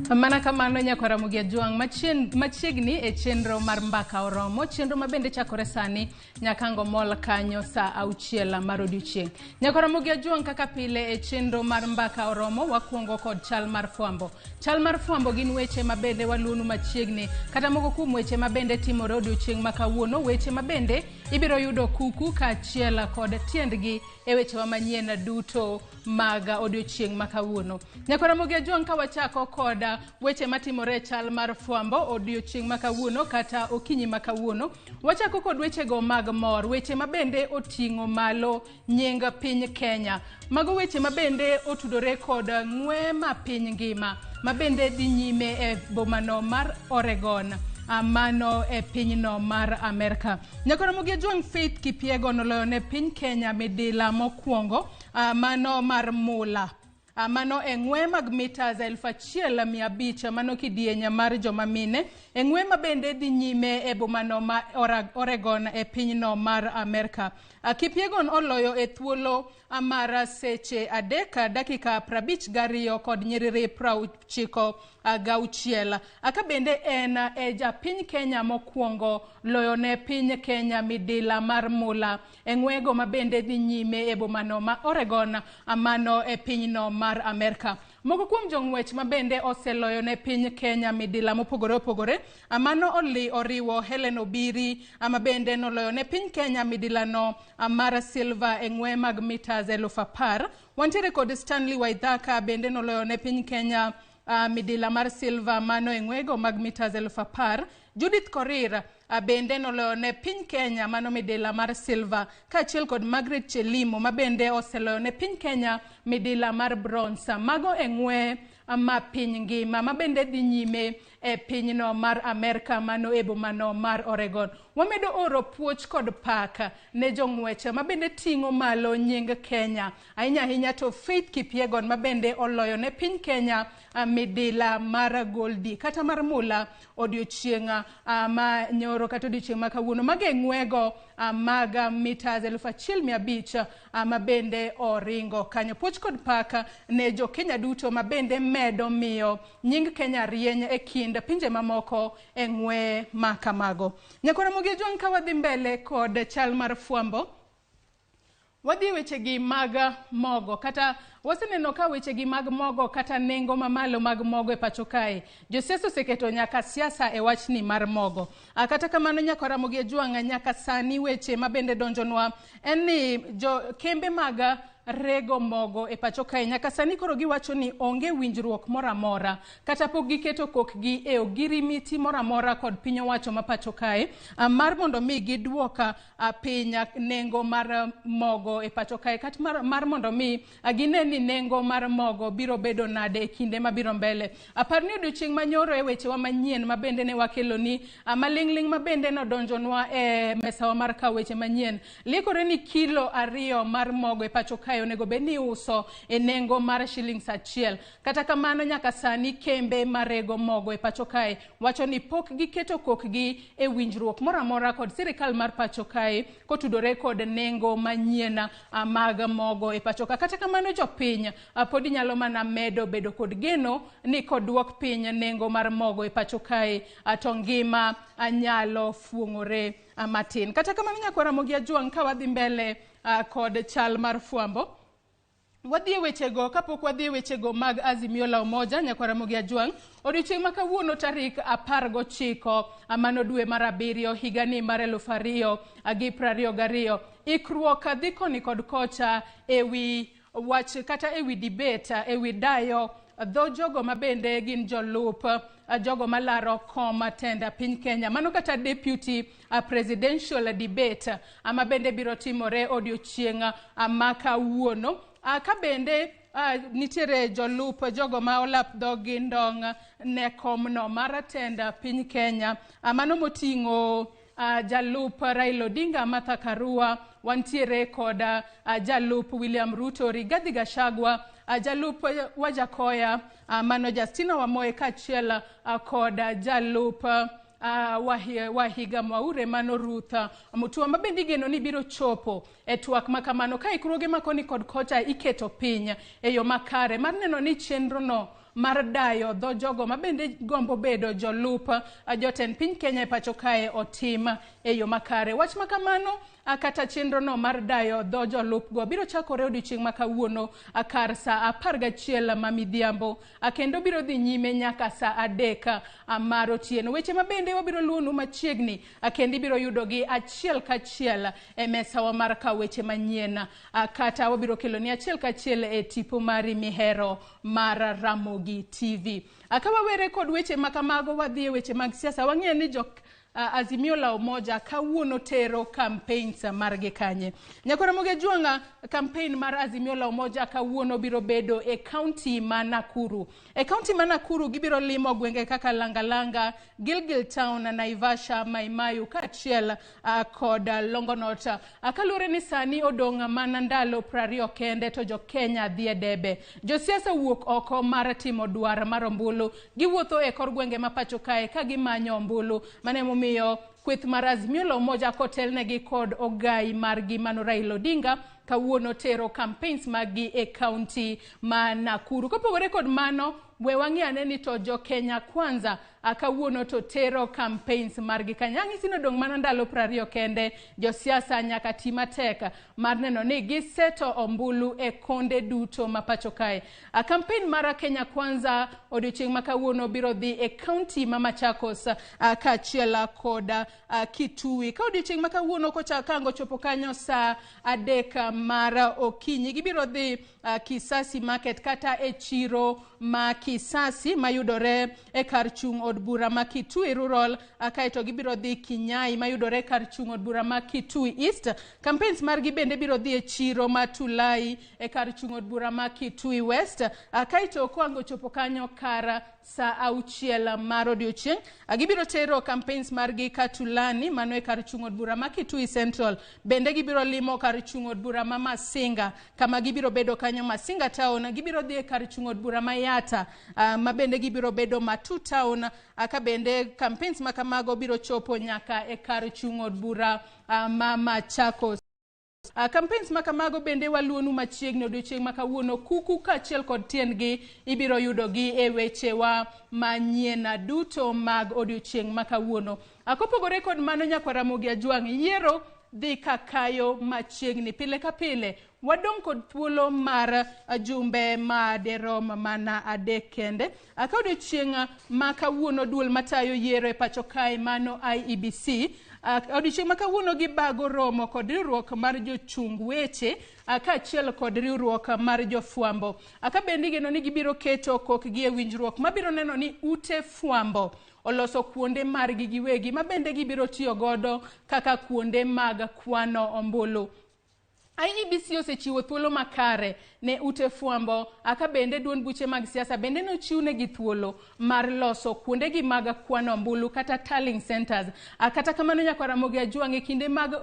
Mana kamano nyakwa Ramogi Ajwang' machiegni e chenro mar Mbaka Oromo, chenro ma bende chakore sani nyaka ango mol kanyo saa 6 mar odiochieng'. Nyakwa Ramogi Ajwang' kaka pile e chenro mar Mbaka Oromo wakwongo kod chal mar fwambo. Chal mar fwambo gin weche ma bende waluonu machiegni kata moko kuom weche ma bende timore odiochieng' ma kawuono, weche ma bende ibiro yudo kuku kaachiel kod tiendgi e wechewa manyien duto mag odiochieng' ma kawuono. Nyakwa Ramogi Ajwang' ka wachako kod weche matimore e chal mar fwambo odiochieng' ma kawuono kata okinyi ma kawuono, wachako kod wechego mag mor, weche ma bende oting'o malo nying piny Kenya. Mago weche ma bende otudore kod ng'we ma piny ngima ma bende dhi nyime e bomano mar Oregon, mano e pinyno mar Amerka. Nyakwa Ramogi Ajwang' Faith Kipyegon oloyo ne piny Kenya midila mokwongo mano mar mula. Mano e ng'we mag mitas 1500 mano kidieny mar joma mine e ng'we ma bende dhi nyime e bomano ma Oregon e pinyno mar Amerka. Kipyegon oloyo e thuolo mar seche 3 dakika 52 kod nyiriri 96. Ka bende en e japiny Kenya mokwongo loyo ne piny Kenya midila mar mula e ng'wego ma bende dhi nyime e bomano ma Oregon mano e pinyno mar Amerka. Moko kuom jong'wech ma bende oseloyo ne piny Kenya midila mopogore opogore mano oriwo Helen Obiri ma bende noloyo ne piny Kenya midilano mar silver e ng'we mag mitas 10,000. Wantiere kod Stanley Waithaka bende noloyo ne piny Kenya midila mar silver mano e ng'wego mag mitas 10,000. Judith Korir bende noloyo ne piny Kenya mano midila mar silver, kaachiel kod Margaret Chelimo ma bende oseloyo ne piny Kenya midila mar bronze. Mago e ng'we ma piny ngima ma bende dhi nyime e pinyno mar Amerka mano e bomano mar Oregon. Wamedo oro puoch kod pak ne jong'wech ma bende ting'o malo nying Kenya. Ahinya ahinya to Faith Kipyegon ma bende oloyo ne piny Kenya midila mar goldi kata mar mula odiochieng' ma nyoro kata odiochieng' ma kawuono. Mago e ng'wego mag mitas 1500 ma bende oringo kanyo. Puoch kod pak ne jo Kenya duto ma bende medo miyo nying Kenya rieny e kind pinje mamoko e ng'we ma kamago. Nyakwa Ramogi Ajwang' ka wadhi mbele kod chal mar fwambo, wadhi e wechegi mag mogo kata waseneno ka wechegi mag mogo kata nengo mamalo mag mogo e pacho kae. Josiasa oseketo nyaka siasa e wachni mar mogo. Kata kamano nyakwa Ramogi Ajwang' nyaka sani weche mabende donjonwa en ni jo kembe mag rego mogo e pacho kae nyaka sani koro giwacho ni onge winjruok moro amora kata pok giketo kokgi e ogirimiti moro amora kod piny owacho ma pacho kae mar mondo mi giduok piny nengo mar mogo e pacho kae kata mar mondo mi gine ni nengo mar mogo biro bedo nade e kinde mabiro mbele. Apar ni odiochieng' manyoro e wechewa manyien ma bende ne wakelo ni maling'ling' ma bende nodonjonwa e mesawa mar kawo weche manyien. Liekore ni kilo 2 mar mogo e pacho kae onego bed ni iuso e nengo mar shillings 1. Kata kamano nyaka sani kembe marego mogo e pacho kae wacho ni pok giketo kokgi e winjruok moro amora kod sirikal mar pacho kae kotudore kod nengo manyien mag mogo e pacho ka. Kata kamano jopiny pod nyalo mana medo bedo kod geno ni koduok piny nengo mar mogo e pacho kae to ngima nyalo fuong'ore matin. Kata kamano nyakwa Ramogi Ajwang' ka wadhi mbele kod chal mar fwambo, wadhi e wechego kapok wadhi e wechego mag Azimio la Umoja. Nyakwa Ramogi Ajwang' odiochieng' ma kawuono tarik 19 mano dwe mar 7 higani mar 2022, ikruok dhi koni kod kocha ewi wach kata ewi debate ewi dayo dho jogo mabende gin jolup jogo malaro kom tend piny Kenya, mano kata deputy presidential debate ma bende biro timore odiochieng' ma kawuono. Ka bende nitiere jolup jogo ma olap dhogi ndong' ne komno mar tend piny Kenya, mano moting'o jalup Raila Odinga Martha Karua, wantiere kod jalup William Ruto Rigathi Gachagua, jalup Wajackoyah mano Justina Wamoe kaachiel kod jalup Wahiga Mwaure mano Ruth Mutua, ma bende igeno ni biro chopo e twak ma kamano ka ikruoge ma koni kod kocha iketo piny e yo makare mar neno ni chenrono mar dayo dho jogo ma bende gombo bedo jolup jotend piny Kenya e pacho kae otim e yo makare. Wach ma kamano kata chenrono mar dayo dho jolupgo biro chakore odiochieng' ma kawuono kar saa 11 ma midhiambo kendo biro dhi nyime nyaka saa 3 mar otieno. Weche ma bende wabiro luwonu machiegni kendo ibiro yudogi achiel kachiel e mesawa mar kawo weche manyien kata wabiro keloni achiel kachiel e tipo mari mihero mar Ramogi TV. Ka wawere kod weche ma kamago, wadhi e weche mag siasa. Wang'eyo ni jok Azimio la Umoja kawuono tero campaigns margi kanye. Nyakwar Ramogi Ajwang'a, campaign mar Azimio la Umoja kawuono biro bedo e kaunti ma Nakuru. E kaunti ma Nakuru gibiro limo gwenge kaka Langalanga, Gilgil Town, Naivasha, Maimayu kaachiel kod Longonot. Kaluwore ni sani odong' mana ndalo 20 kende to jo Kenya dhi e debe. Josiasa wuok oko mar timo dwar mar ombulu. Giwuotho e kor gwenge ma pacho kae ka gimanyo ombulu. Mano emomiyo kweth mar Azimio la Umoja kotelnegi kod ogai margi mano Raila Odinga kawuono tero campaigns maggi e kaunti ma Nakuru. Kopogore kod mano, we wang'i ane ni to jo Kenya Kwanza kawuono to tero campaigns margi kanye. Ang'isi ni odong' mana ndalo 20 kende, josiasa nyaka ti matek mar neno ni giseto ombulu e konde duto ma pacho kae. Campaign mar Kenya Kwanza odiochieng' ma kawuono biro dhi e kaunti ma Machakos kaachiel kod Kitui. Ka odiochieng' ma kawuono kochako chopo kanyo saa 3 mar okinyi, gibiro dhi Kisasi Market kata e chiro ma Kisasi mayudore e kar chung' od bura ma Kitui Rural, kaeto gibiro dhi Kinyai mayudore e kar chung' od bura ma Kitui East. Campaigns margi bende biro dhi e chiro ma Tulai e kar chung' od bura ma Kitui West, kaeto koango chopo kanyo kar saa 6 mar odiochieng'. Gibiro tero campaigns margi Katulani mano e kar chung' od bura ma Kitui Central. Bende gibiro limo kar chung' od bura ma Masinga kama gibiro bedo kanyo Masinga Town. Gibiro dhi e kar chung' od bura ma Yatta ma bende gibiro bedo Matu Town, ka bende campaigns ma kamago biro chopo nyaka e kar chung' od bura ma Machakos. Campaigns ma kamago bende waluonu machiegni odiochieng' ma kawuono. Kuku kaachiel kod tiendgi ibiro yudogi e wechewa manyien duto mag odiochieng' ma kawuono. Kopogore kod mano, nyakwar Ramogi Ajwang', yiero dhi kakayo machiegni. Pile ka pile wadong' kod thuolo mar jumbe ma derom mana 3 kende. Ka odiochieng' ma kawuono duol matayo yiero e pacho kae mano IEBC, odiochieng' ma kawuono gibago romo kod riwruok mar jochung weche kaachiel kod riwruok mar jofwambo. Ka bende igeno ni gibiro keto kokgi e winjruok mabiro neno ni ute fwambo oloso kuonde margi giwegi ma bende gibiro tiyo godo kaka kuonde mag kwano ombulu. IEBC osechiwo thuolo makare ne ute fwambo, aka bende duond buche mag siasa bende nochiwnegi thuolo mar loso kuondegi mag kwano ombulu kata tallying centers. Kata kamano, nyakwar Ramogi Ajwang', e kinde mag